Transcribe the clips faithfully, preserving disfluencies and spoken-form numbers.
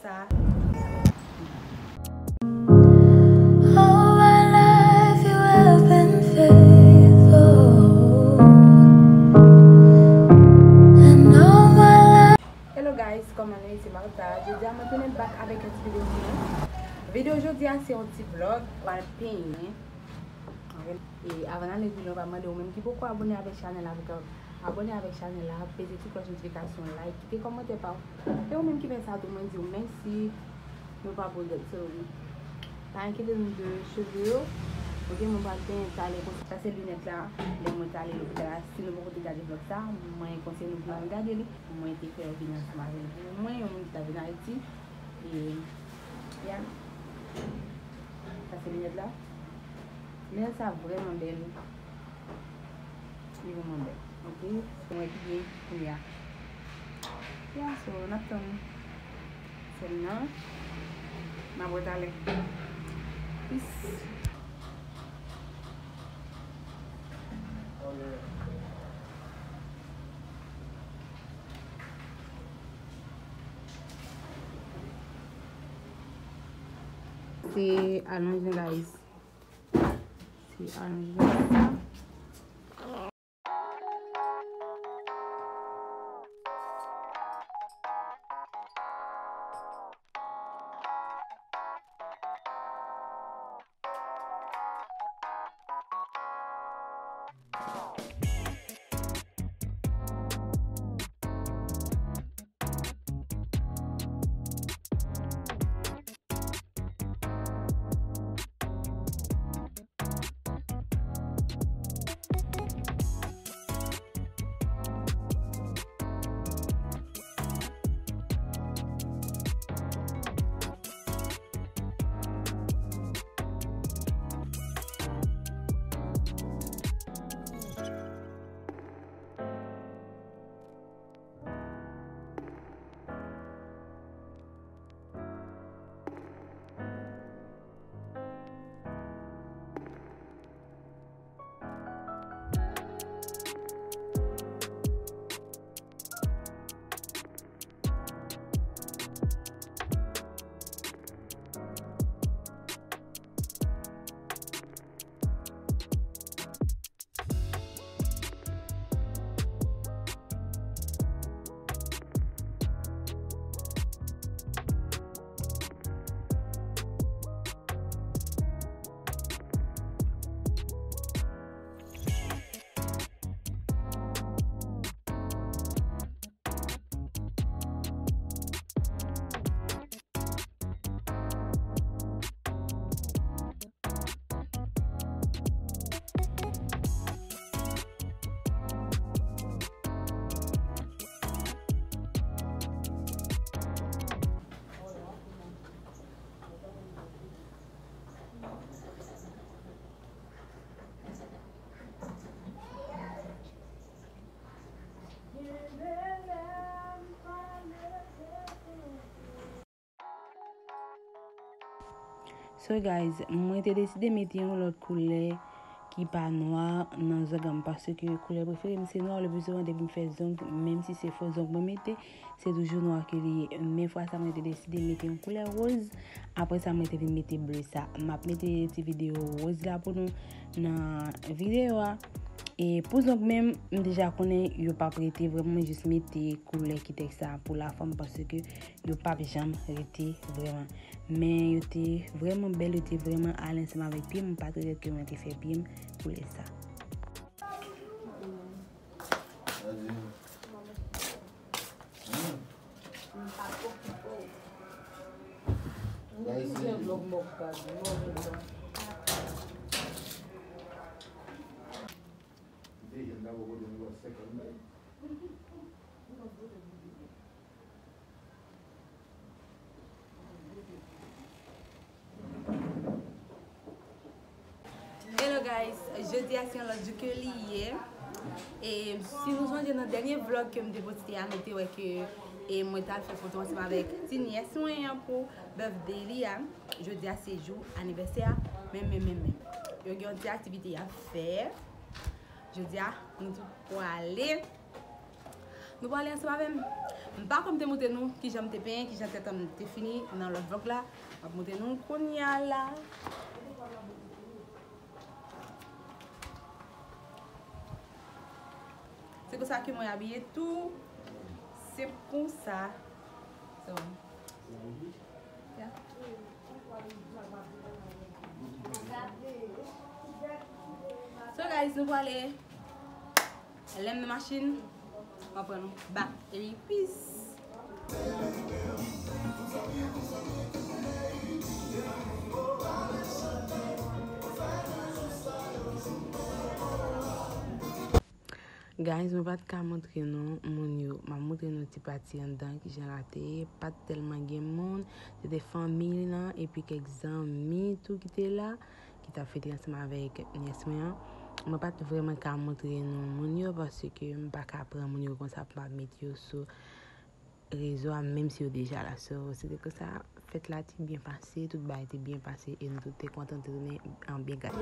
All my life you have been faithful, and all my life. Hello guys, kòman nou ye? Se Martha. Jodi a mwen tounen back avèk yon ti videyo pou nou. Videyo jodi a se yon ti vlog, pral penyen. E avan n ale pi lwen, m ap mande ou menm ki poko abòne avèk chanèl la, pou w abòne avèk chanèl la, peze ti klòch notifikasyon, like, kite kòmantè pa w. E ou menm ki fè sa tou, mwen di w mèsi. Nou pa pou dèt, so, pa enkyete nou de cheve yo. Ok, mwen pral penyen talè konsa. Sa se linèt la, lè mwen t ale lopital la. Si nou poko te gade vlog sa, mwen konseye nou pou n al gade li. Mwen te fè yo vin ansanm avè l pou mwen, yon moun ki ta vin Ayiti. E, ya. Sa se linèt la. Linèt sa vrèman bèl. Li vrèman bèl. Ok? Mwen pi byen kounye a. Ya, so, n ap tann sèn nan. M ap wè talè. Peace. Se alonj, guys. Se alonj sa. So guys, mwen te deside mete yon lòt koulè ki pa nwa nan zong an m, paske koulè prefere m se nwa, le pli souvan depi m fè zong, menm si se fo zong mwen mete, se toujou nwa ke li ye. Men fwa sa mwen te deside mete yon koulè woz, apre sa mwen te vin mete ble sa. M ap mete ti videyo woz la pou nou nan videyo a. E pou zong menm, m deja konnen yo p ap rete vrèman, mwen jis mete koulè ki tèks sa pou lafòm, paske yo p ap janm rete vrèman. Men yo te vrèman bèl, yo te vrèman ale ansanm avèk pye m, m pa t regrèt ke mwen te fè pye m koulè sa. Hello guys, jodi a se yon lòt jou ke li ye. E si nou sonje nan dènye vlog ke m te poste a, nou te wè ke e mwen t al fè foto ansanm avèk ti nyès mwen an pou birthday li a. Jodi a se jou anivèsè a. Men, men, men, men. Yo gen yon ti aktivite y ap fè. Jodi a, nou tout prale. Nou prale ansanm avè m. M pa konn te montre nou kijan m te penyen, kijan tèt an m te fini nan lòt vlòg la. M ap montre nou kounye a la. Se konsa ke mwen abiye tou. Senp konsa. So, yeah. So guys, nou prale. Lè m nan machin, m ap pran nou back. Epi peace. Guys, mwen pa t ka montre nou moun yo. M ap montre nou ti pati anndan, kijan l te ye. Pa t tèlman gen moun. Se te fanmi li lan, epi kèk zanmi tou ki te la, ki t ap fete ansanm avèk nyès mwen an. Mwen pa t vrèman ka montre nou moun yo, paske m pa ka pran moun yo konsa pou m ap met yo sou rezo a, menm si yo deja la. So, se te konsa, fèt la te byen pase, tout bagay te byen pase, e nou tout te kontan, te tounen an byen gate.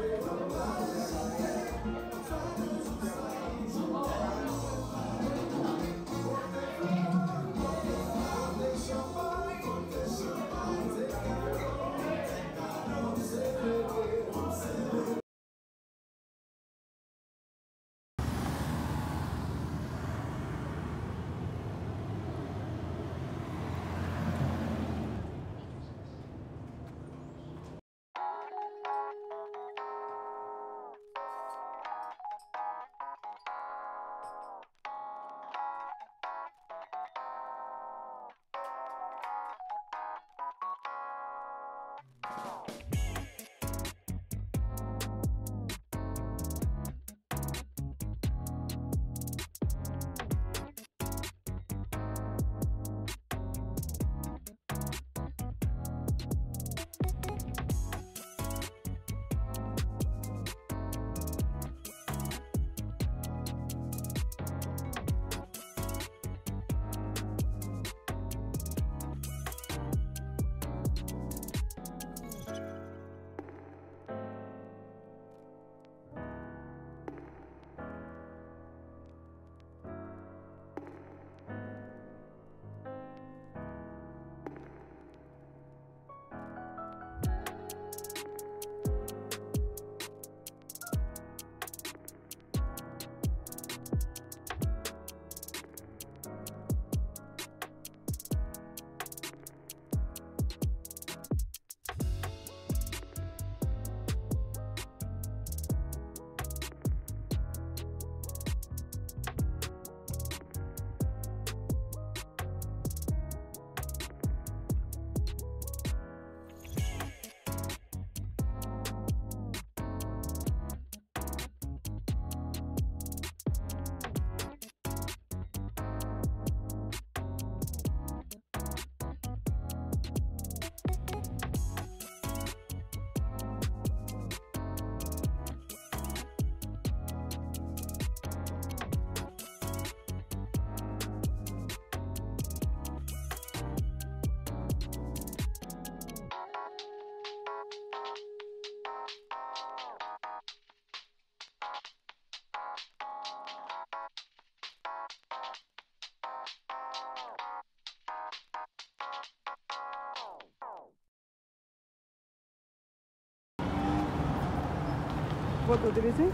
Foto te mesi?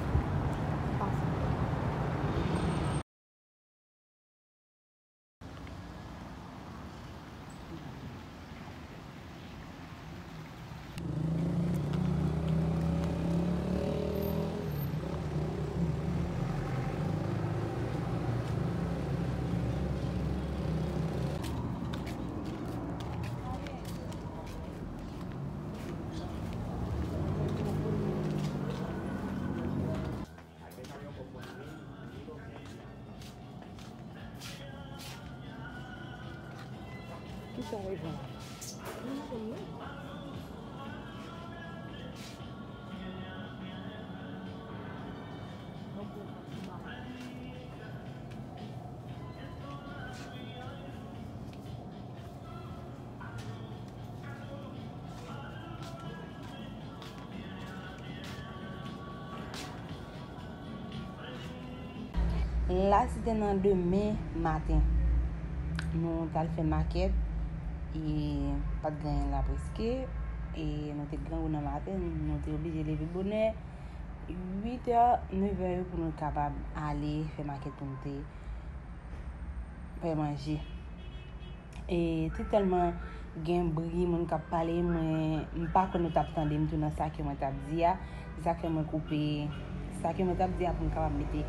Pase. Kisa w jwenn? La se te nan demen maten. Nou t al fè makèt, e pa t gen anyen la prèske, e nou te grangou nan maten, nou te oblije leve bonè, uit è, nèf è yo pou nou kapab ale fè makèt pou nou te fè manje. E te tèlman gen bri, moun k ap pale, mwen, m pa kwè nou t ap tande m tou nan sa ke mwen t ap di a. Se sa k fè mwen koupe sa ke mwen t ap di a pou m kapab mete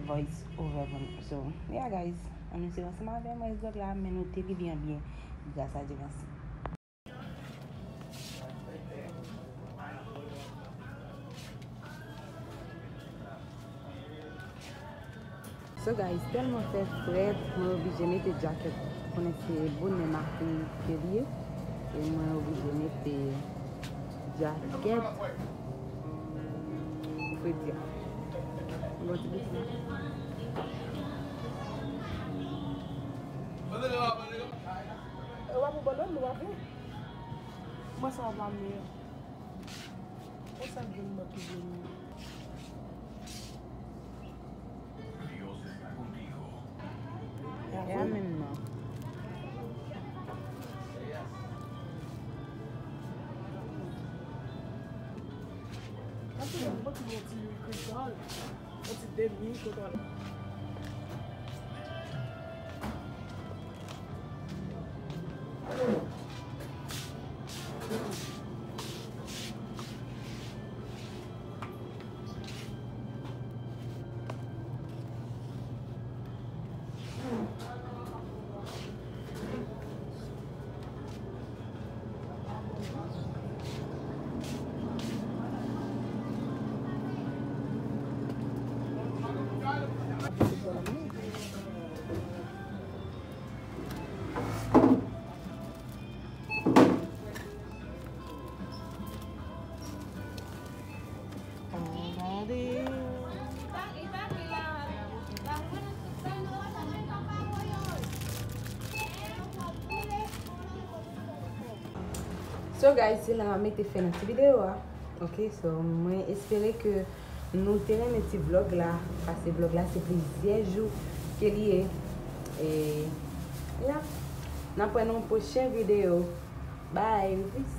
voice over pou nou. So, yeah, guys, ann nou swiv ansanm avè mwen vlòg la, men nou te rive an byen, gras a Dye, mèsi. So guys, tèlman fè frèt, mwen oblije mete djakèt. Konnen se bonè maten ke li ye. E mwen oblije mete djakèt pou fredi a. Mwen gon ti bouton. E w ap ou bòlòn, ou ap ou. Mwen sa w ap la meyè. Ou sa gen mwen ki gen mwen. Dios está contigo. Ya menm non. Mwen ti mwen ti mwen ti kristal. Mwen ti demi kristal. So guys, se la m mete fen nan ti videyo a. Ok, so mwen espere ke nou te renmen ti vlòg la, paske vlòg la se plizyè jou ke li ye. E ya, n ap wè nan yon pwochen videyo. Bye, peace.